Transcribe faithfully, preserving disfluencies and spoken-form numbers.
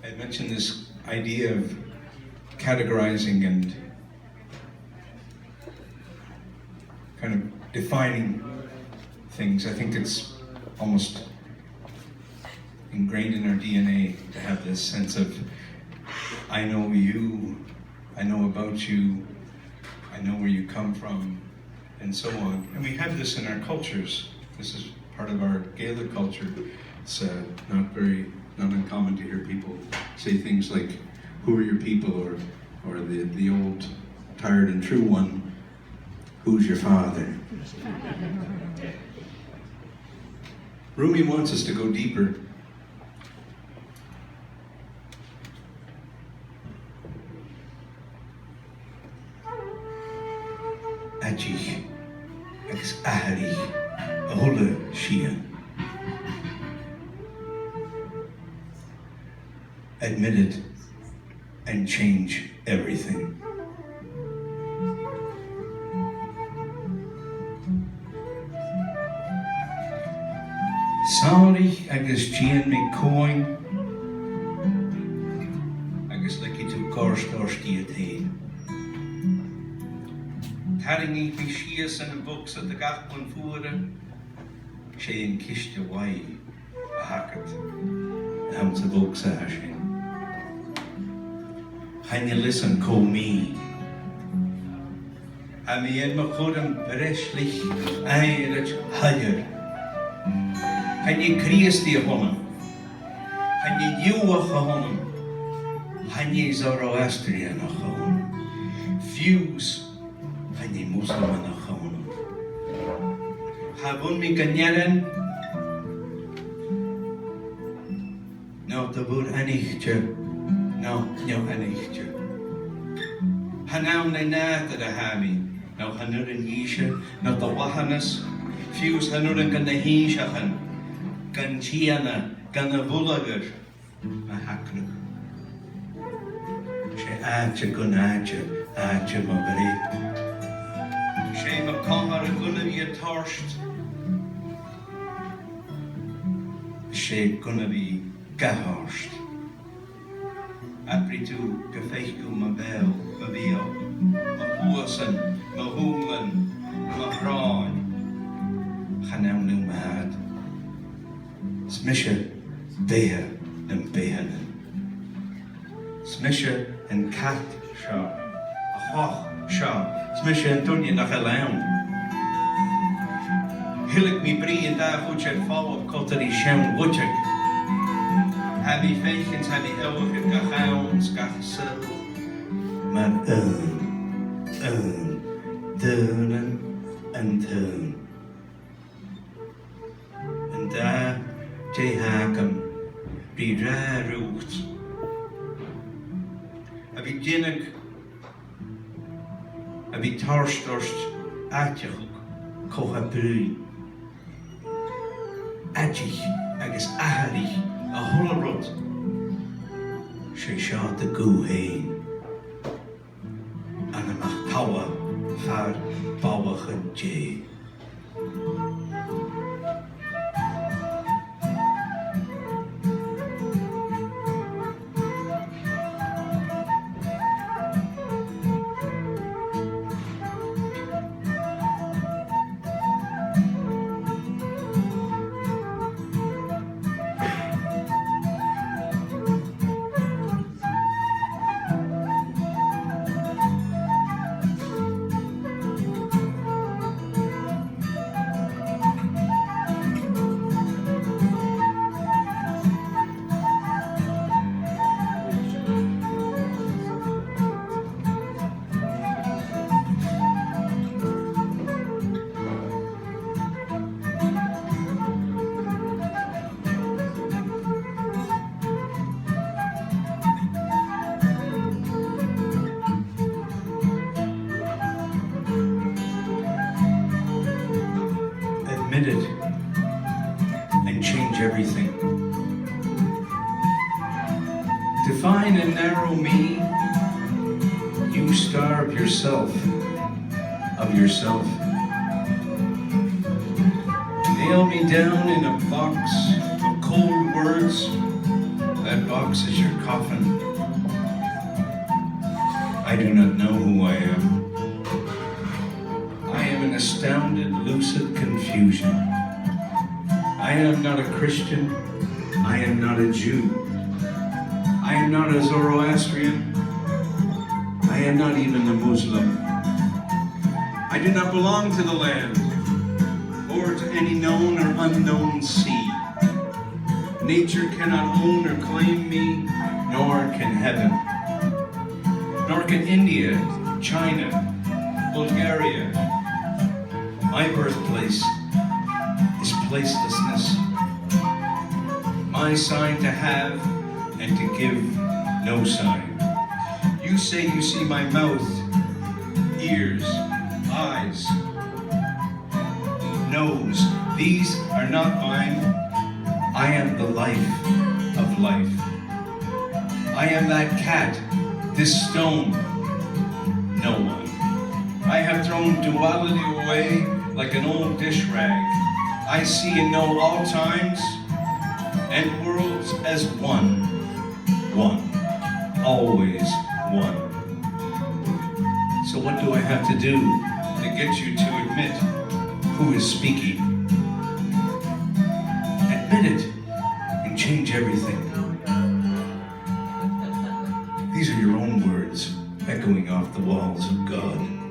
I mentioned this idea of categorizing and kind of defining things. I think it's almost ingrained in our D N A to have this sense of, "I know you, I know about you, I know where you come from," and so on. And we have this in our cultures. This is part of our Gaelic culture. It's uh, not very, not uncommon to hear people say things like, "Who are your people?" or, or the, the old tried and true one, "Who's your father?" Rumi wants us to go deeper. Aitich agus atharraich a h-uile sìon. Admit it and change everything. Sàmhraich agus dèan mi cuain, agus leigidh tu goirt ort iad fhèin. Tarraingidh mi sìos ann am bogsa do gach bun-fuaran, 's e an ciste mhaith a th' agad anns a' bhogsa sin. Chan eil fhios agam cò mi. Tha mi air mo chur am breislich aimhreit shoilleir. Chan e Crìosdaidh a th' annam. Chan e Iùdhach a th' annam. Chan e Zoroastrianach a th' annam. Fiù 's chan e Musulmanach a th' annam. Cha bhuin mi gun earrann no do mhòr-aithnichte no neo-aithnichte. Chan ann le nàdar a tha mi, no chan urrainn dhìse, no do mhaitheanas, fiù 's chan urrainn dha na h-innseachan, gun t-sìthean, gun a' mhullagair, mo theaghlach. 'S e àite gun àite, àite mo bhreith. 'S e mo chomhair gun a bhith a' toirt. 'S e gun a bhith ga thoirt. Abraidh tu gum faic thu mo bheul, mo bheul, mo chluasan, mo shùilean, mo shròin. Chan ann leam a tha iad. 'S mise beatha nam beathannan. 'S mise an cat seo, a' chloch seo, 's mise an duine nach eil ann. Thilg mi brìgh an dà chuid air falbh còmhla ri seann mhuideag. Tha mi a' faicinn, tha mi eòlach air gach àm 's gach saoghal. Mar aon, aon, daonnan an t-aon. An dà, dè th' agam ri ràdh riut? A bhith a' dèanamh, a bhith a' toirt ort aideachadh co-dhiù. Aitich agus atharraich a h-uile rud. 'S e seo do ghuth fhèin. Ann am mach talla far ballachan Dè. Admit it and change everything. Define and narrow me, you starve yourself of yourself. Nail me down in a box of cold words. That box Is your coffin. I do not know who I am. I am in astounded, lucid confusion. I am not a Christian. I am not a Jew. I am not a Zoroastrian. I am not even a Muslim. I do not belong to the land or to any known or unknown sea. Nature cannot own or claim me, nor can heaven. Nor can India, China, Bulgaria. My birthplace is placelessness. My sign to have and to give no sign. You say you see my mouth, ears, eyes, nose. These are not mine. I am the life of life. I am that cat, this stone, no one. I have thrown duality away like an old dish rag. I see and know all times and worlds as one. One. Always one. So what do I have to do to get you to admit who is speaking? Admit it and change everything. These are your own words echoing off the walls of God.